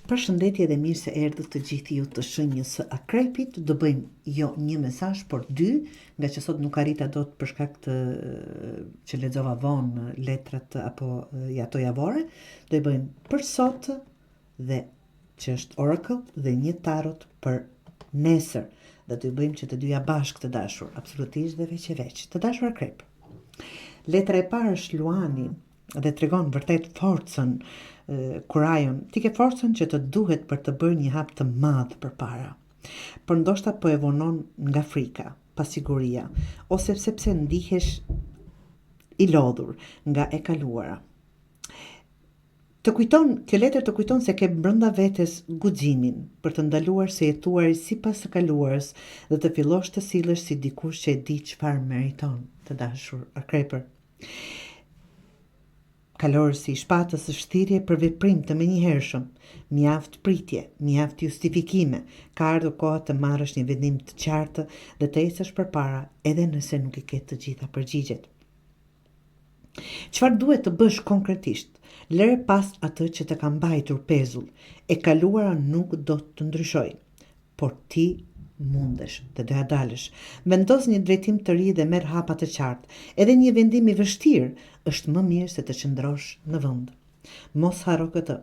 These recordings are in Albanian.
Përshëndetje dhe mirë se erdhët të gjithë ju të shenjës së akrepit. Do bëjmë jo një mesazh, por dy, ngaqë sot nuk arrita dot për shkak të që lexova vonë letrat apo ja ato javore. Do i bëjmë për sot dhe që është Oracle dhe një tarot për nesër. Dhe do i bëjmë që të dyja bashkë të dashur, absolutisht dhe veç e veç. Të dashur akrep. Letra e parë është Luani, dhe tregon vërtet forcën, kurajon. Ti ke forcën që të duhet për të bërë një hap të madh përpara. Por ndoshta po e vonon nga frika, pasiguria, ose sepse ndihesh i lodhur nga e kaluara. Të kujton, kjo letër të kujton se ke brenda vetes guximin për të ndaluar së jetuari sipas së kaluarës dhe të fillosh të sillesh si dikush që e di çfarë meriton, të dashur akrepër. Kalorësi i shpatës është thirrje për veprim të menjëhershëm. Mjaft pritje, mjaft justifikime, ka ardhur koha të marrësh një vendim të qartë dhe të ecësh përpara edhe nëse nuk i ke të gjitha përgjigjet. Çfarë duhet të bësh konkretisht? Lëre pas atë që të ka mbajtur pezull. E kaluara nuk do të ndryshojë. Por ti mundesh dhe do ja dalësh. Vendos një drejtim të ri dhe merr hapa të qartë. Edhe një vendim i vështirë është më mirë se të qëndrosh në vend. Mos harro këtë.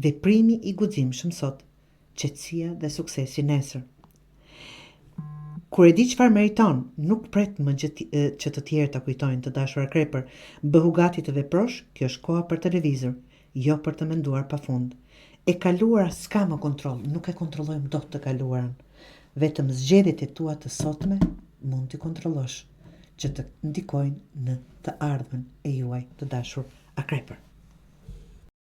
Veprimi i guximshëm sot, qetësia dhe suksesi nesër. Kur e di çfarë meriton, nuk pret më gjë që të tjerët ta kujtojnë të dashur akrepër. Bëhu gati të veprosh, kjo është koha për të lëvizur. Jo për të menduar pa fund. E kaluara s'ka më kontroll, nuk e kontrollojmë dot të kaluarën. Vetëm zgjedhjet e tua të sotme mund t'i kontrollosh, që të ndikojnë në të ardhmen e juaj të dashur akrepër.